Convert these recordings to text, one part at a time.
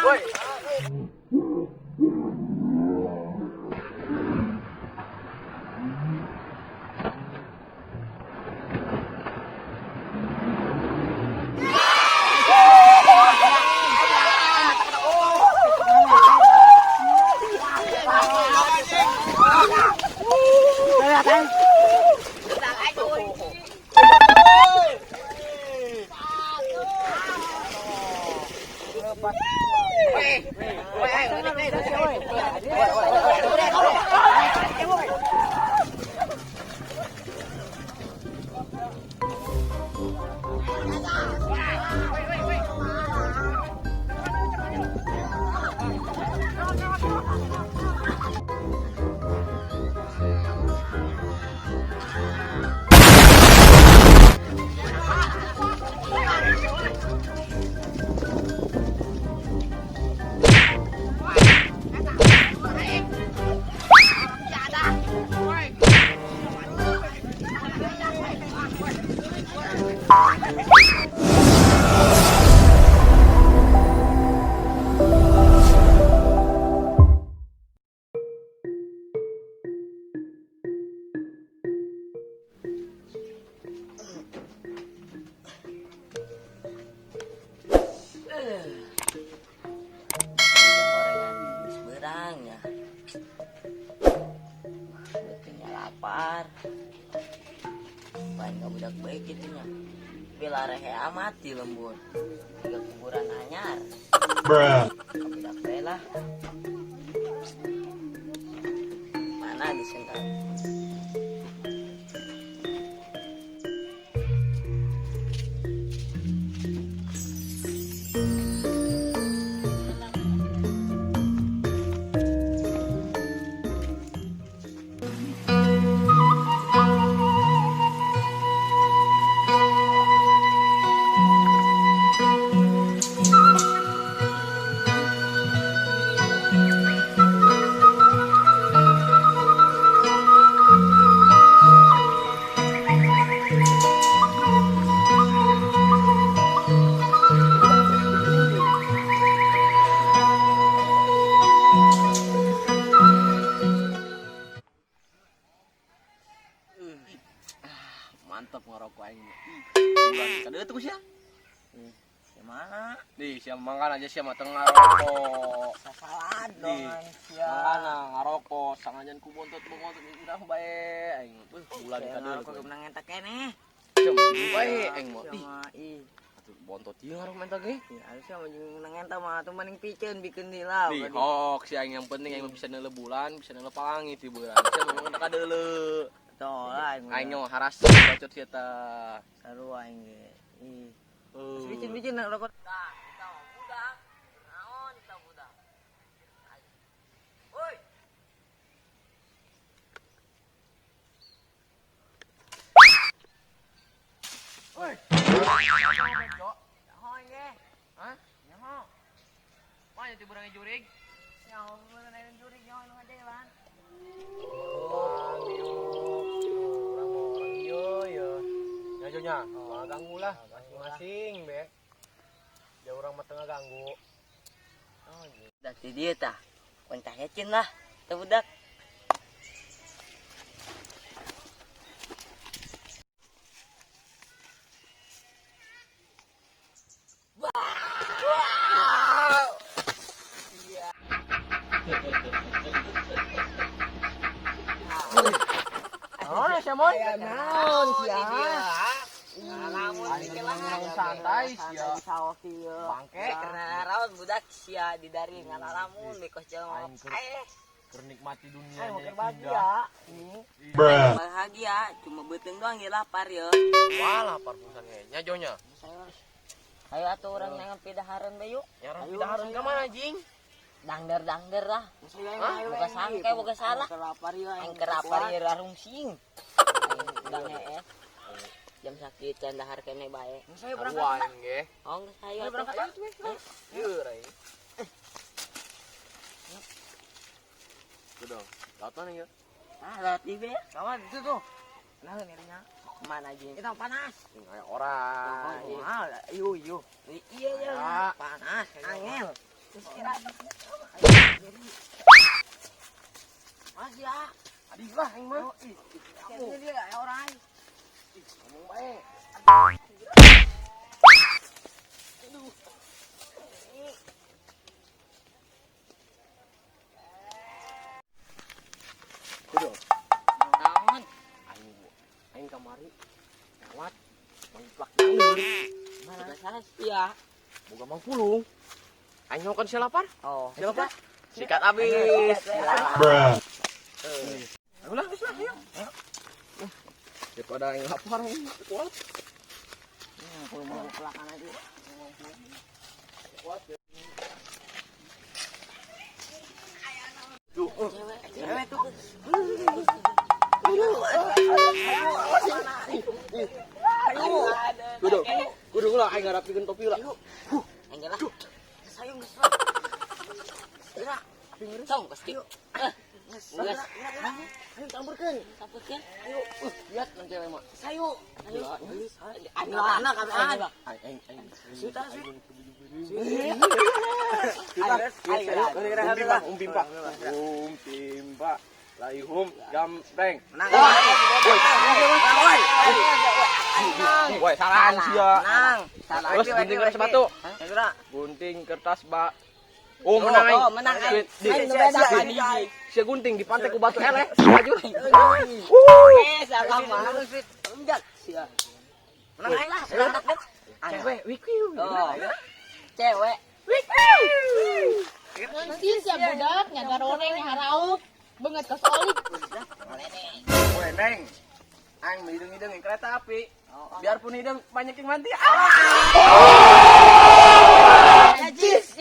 Woi. Gorengan geus beurang ya. Beuteungnya lapar. Lain ka budak baik gitu nya. Bila rehe amat di lembur. Tiga kuburan anyar. Bruh. Ka budak bae lah. Mana di sendal? Mantap ngerokok aing. Bulan kada tuh sia. Gimana? Di sia makan aja sia mah teu ngarokok. Sasalad Di dong sia. Makana ngarokok sangajan ku bontot bontot urang bae aing. Beuh, bulan Saya kada ngarokok menang entak keneh. Sia bae aing mah. Ih, Sama ih. atuh bontot ieu ngarok menta ge. Ya, harusnya mah jeung menang eta mah atuh mending piceun bikeun heula. Di hoax si aing yang penting aing mah bisa neuleuh bulan, bisa neuleuh palangit di bulan. Sia mah menta kadeuleu. Tol aing. Aing nyawa haras bacot sia tah. Sarua aing ge. Ih. Eh. Bicin-bicin nak rokok. Tah, kita mah budak. Naon kita budak. Woi. Woi. Nyaho aing ge. Hah? Nyaho. Mana ti burangnya jurig? Nyaho bener jurig nyaho nu ngajalan. Orang mau orang ieu ya. Ya nya, oh, ganggu lah masing-masing be. Ya orang mah tengah ganggu. Oh, dah ti dieu tah. Kontah hecin lah teh budak. Oh, sia moy. Naon sia? Ngalamun di Ngalamun santai sia. Bangke. Karena rawan budak sia di dari ngalalamun di kos jelema. Aing Eh, keur nikmati dunia aing nya keur bahagia. Bruh. Bahagia, cuma beuteung doang ya lapar ya. Wah, lapar pisan ge. Nya jonya. Ayo atuh urang nangan pidahareun bae yuk. Nyaran pidahareun ka mana jing? Dangder-dangder lah. Hah? Boga sangke, boga salah. Aing keur lapar ieu rarungsing. Aing heeh. Jam sakit can dahar keneh bae. Sarua aing ge. Oh, geus hayu atuh. Ieu aing. Tuh dong. Lewat mana ya? Ah, lewat di be. Kawan itu tuh. Nah, ngerinya. Mana aja? Kita panas. Aya orang. Ayo yo. Iya ya. Panas, angel. Terus kira. Mas ya. Adik lah aing mah. Ini dia orang. Ngomong bae. Kudu. Naon? Aing aing kamari lewat mangplak dangdut. Mana salah sia. Boga mang pulung. Aing nyokan sia lapar. Oh. Sia lapar. Sikat habis. Bruh. Ayo lah, geus lah, ayo. Daripada aing lapar aing kuat. Kalau mau pelakan aja. Duh, Cewek tuh. Kudu. Kudu lah aing ngarapikeun topi lah. Angel lah. Sayung geus lah. Gerak. Song pasti. Geus. Ayo campurkeun. Campurkeun. Ayo, lihat nang cewek mah. Sayu. Ayo. Ayo anak anak. Aing aing aing. Suta sih. Um pimpa, um pimpa. Laihum gambreng. Menang. Woi, salahan sia. Menang. Salah. Terus gunting kertas batu. Gunting kertas ba. Oh, menang aing. Oh, menang aing. Di. Sia gunting di pantai ku batu eleh. Maju. Eh, salah mah. Enggak. Sia. Menang aing lah. Cewek, wikiu. Oh. Cewek. Nanti siap budak nyagaroreng harauk banget ke solik. Woi, Neng. Aing hidung-hidung kereta api. Biarpun hidung banyak yang mati. Ah! Najis.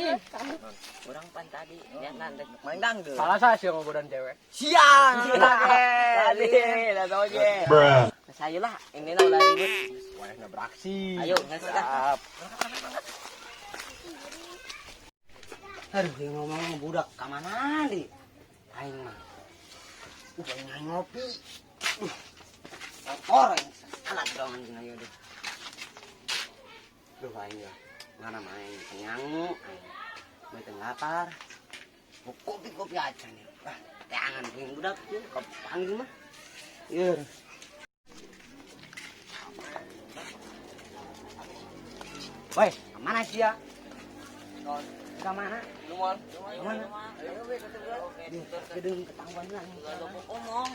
Urang pan tadi niatan rek Main dangdut. Salah saya sih ngobodan cewek. Sia. Tadi, dah tahu je. Bruh. Saya lah, ini lah ulah ribut. Wah, nggak beraksi. Ayo, nggak Siap. Aduh, yang ngomong budak ka mana di? Aing mah. Aing ngopi. Kotor aing. Salah dong anjing ayo deh. Duh aing ya. Mana main kenyang aing. Beuteung lapar. Mau kopi-kopi aja nih. Wah, tangan pengen budak tuh kepanggil mah. Iya. Woi, kemana sih ya? Kemana? Lumayan. Kemana? Gedung ketahuan lah. Omong.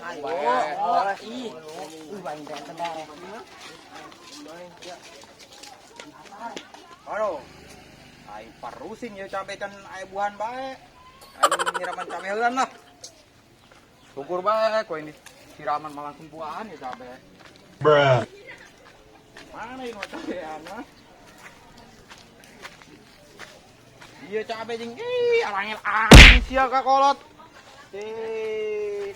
Ayo. Ih, banyak benten. Aduh. Aing parusing ya cabe can aya buahan bae. Aing nyiraman cabe heulan lah. Syukur bae ku ini siraman malah langsung buahan ya cabe. Bruh. Mana ini cabean mah? Iya cabe jeung ih arangel aing sia ka kolot. Ih.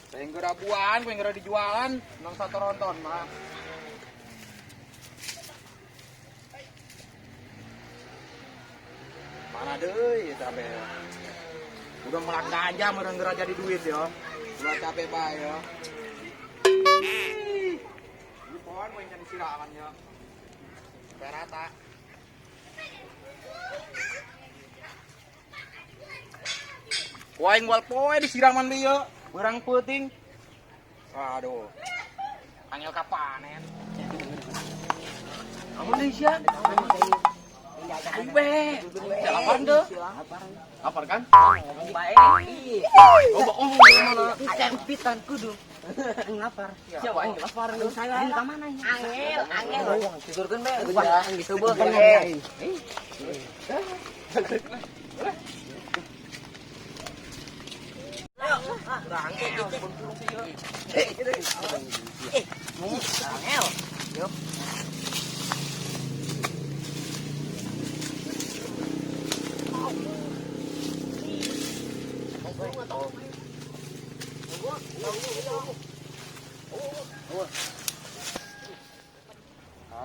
Pengen geura buahan, pengen geura dijualan, nang satoronton mah. Mana deui ya cabe. Udah melak ganja meureun geura jadi duit ya. Ulah cabe bae ya. Ih, ini pohon we can disiraman ya. Sampai rata. Waing wal poe disiraman deui ya. Beurang peuting. Aduh. Angel kapanen. Kamu deui sia. Ayo be. Lapar deh. Lapar kan? Ngomong baik. Oh, bohong mana? Cempitan kudu. Lapar. Siapa aing lapar Aduh, saya ka mana ya? Angel, angel. Tidurkeun bae. Wah, geus heubeul. Angel. Yuk.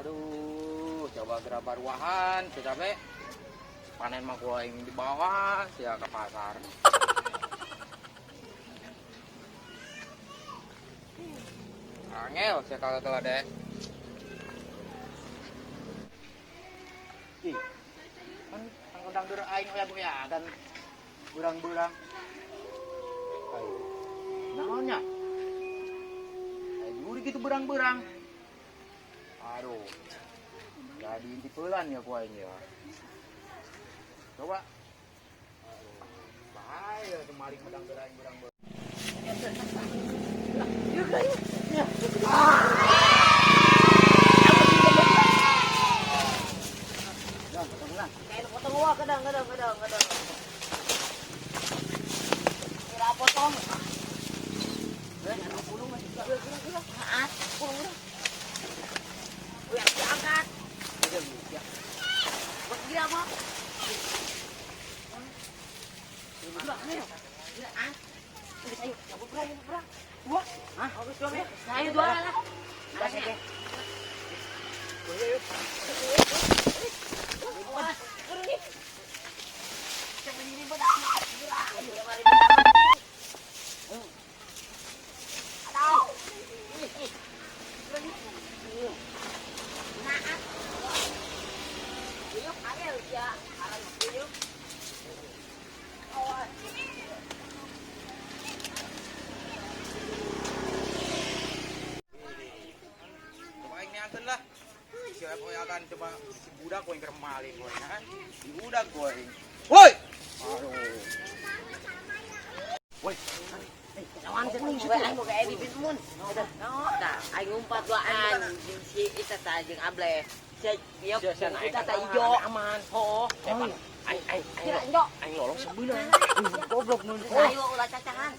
Aduh, coba gerabah ruahan, capek. Panen mah gua yang di bawah, sia ke pasar. Angel sia kagak telah deh. Ih. Kan tangkondang dur aing oya-oyagan. Burang-burang. Ayo. Naonnya? Ayo juri gitu berang-berang. Aduh. Jadi inti pelan ya ku aing ya. Coba. Aduh. Bahaya tuh maling medang aing berang-berang. Kayak potong gua kadang kadang kadang kadang. Kira potong. Angkat. Lah. Siapa yang akan coba si budak gua yang kermalin gua ya. Si budak gua yang. Woi. Aduh. Woi. Lawan cenah aing boga Edi bin Mun. Tah, aing ngumpat duaan jeung si eta tah jeung Able. Sia ieu eta tah ijo aman. Hooh. Aing aing aing. Aing lolong sebelah. Goblok mun. Ayo ulah cacahan.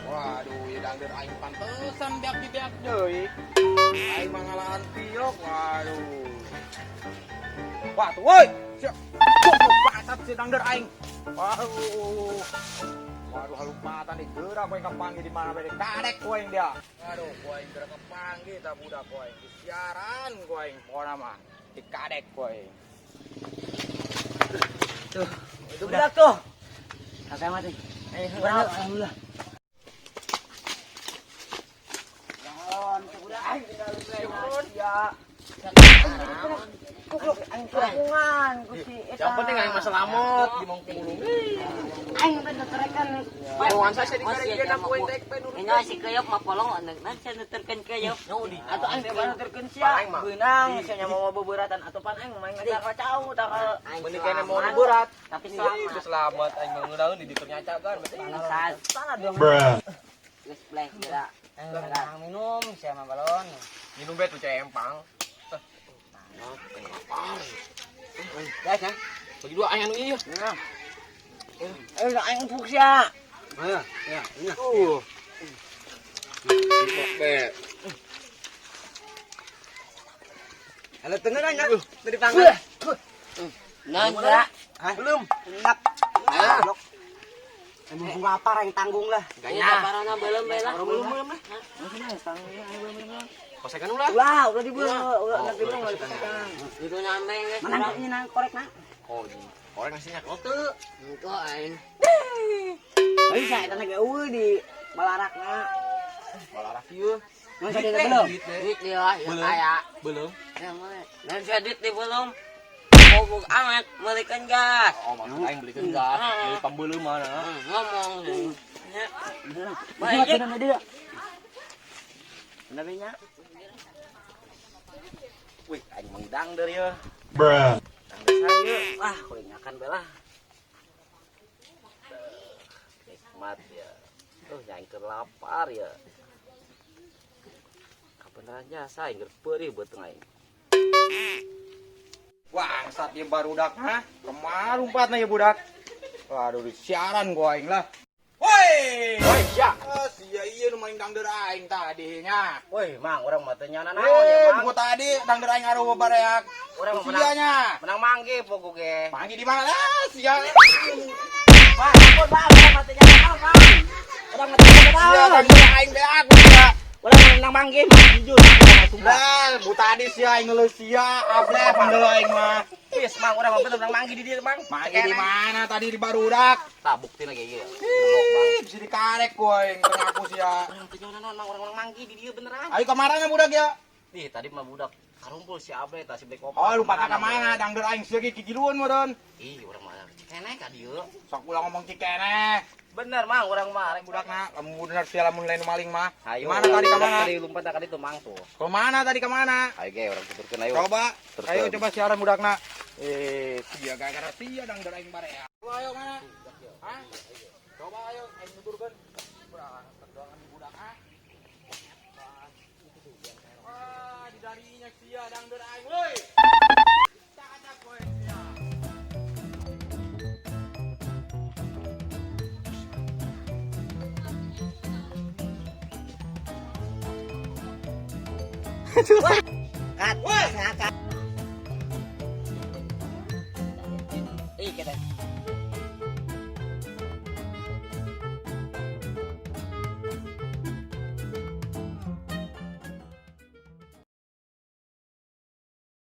Waduh, ya dangdeur aing pantesan beak di beak deui. Aing mangalaan piok, waduh. Wah, tuh woi. Siap. Bangsat si dangdeur aing. Waduh. Waduh, halumpatan nih geura kowe kapanggih di mana bae kadek kowe dia. Waduh, kowe geura kapanggih tah budak kowe. Siaran kowe pokona mah. Dikadek kowe. Tuh, itu budak tuh. Kakak mati. Alhamdulillah. Yang penting aing mah selamat di mangkulung. Aing bener terekan. Paruan saya di karek dia nak kowe tek pe Ini si keyop mah polong aneukna sia nuturkeun keyop. Atau aing teh nuturkeun sia. Beunang sia nya mau beberatan atau pan aing main ngejar cau tah Mending kene mau berat. Tapi selamat. Itu selamat aing mengunaun di ditu nyacakan. Salah dong. Bruh. Geus pleh geura. Minum sia mah balon. Minum bet tuh cempang. Guys, ya. Bagi dua aing anu ieu. Ayo aing empuk sia. Ayo, ya, ini. Bet. Halo tengah kan ya? Dari pangan. Nah, geura. Belum. Enak. Emang lapar yang tanggung lah. Ganya. Parana belum bae lah. Belum belum lah. Kosekan ulah. Ulah, ulah dibeul, ulah dibeul ulah dipesekan. Itu nyampe geus. Mana ini nang korek nak? Oh, korek nasinya teu. Engko aing. Ayo saya eta ge eueuh di balarakna. Balarak ieu. Mun sadeu belum? Duit dia ya kaya. Belum. Dan saya duit di belum. Bobok amat belikan gas. Oh, maksud aing belikan gas. Beli pambeuleum mana? Ngomong. Baik, dia. Bener nya. Wih, aing mengdang dari ya. Bruh. Dangdeur saya. Wah, kowe nyakan belah. Nikmat ya. Oh, aing keur lapar ya. Kabeneran jasa aing keur peurih beuteung aing. Bangsat ieu barudak ha. Kemana lompatna ieu budak? Waduh, siaran gua aing lah. Woi, Woi. Woi, sia. Ah, sia ieu nu maling dangdeur aing tadi nya. Woi, Mang, urang mah teu nyana naon ya, Eh, Mang. gua tadi dangdeur aing ngaruh bareak. Urang mah Sia nya. menang mangge pokok ge. Manggi di mana lah sia? Bang, ampun, Bang, urang mah teu nyana naon, Bang. Urang mah teu nyana Sia naon. dangdeur aing beak sia. Urang menang mangge, Mang, jujur, Mang, urang mah sumpah. Lah, bu tadi sia aing ngeuleuh sia, ableh pandeul aing mah. Wis, Mang, urang mah bener menang mangge di dieu, Mang. Manggi di mana tadi di barudak? Tah bukti lagi ieu. Ih, bisa dikarek gua aing teu ngaku sia. Urang teu nyana naon, Mang, urang menang mangge di dieu beneran. Ayo kemana budak ya? Ih, tadi mah budak karumpul si Able tah si Black Opa. Oh, lupa ka mana dangdeur aing sia ge kikiluan meureun. Ih, urang mah cikeneh ka dieu. Sok ulah ngomong cikeneh. Bener, Mang, urang mah rek Budakna, lamun bener sia lamun lain maling mah. Ayo. Mana tadi ka mana? Tadi lompat ka ditu, Mang tuh. Ke mana tadi ke mana? Ayo ge urang tuturkeun ayo. Coba, Terus, ayo terus. coba siaran budakna. Eh, sia gara-gara sia dangdeur aing barea. Coba ayo mana? Hah? Coba ayo aing nuturkeun. Budak, doangan budak ah. Wah, di darinya sia dangdeur aing woi. Cacak woi sia. Kat, Woi. kat. Ih, kita.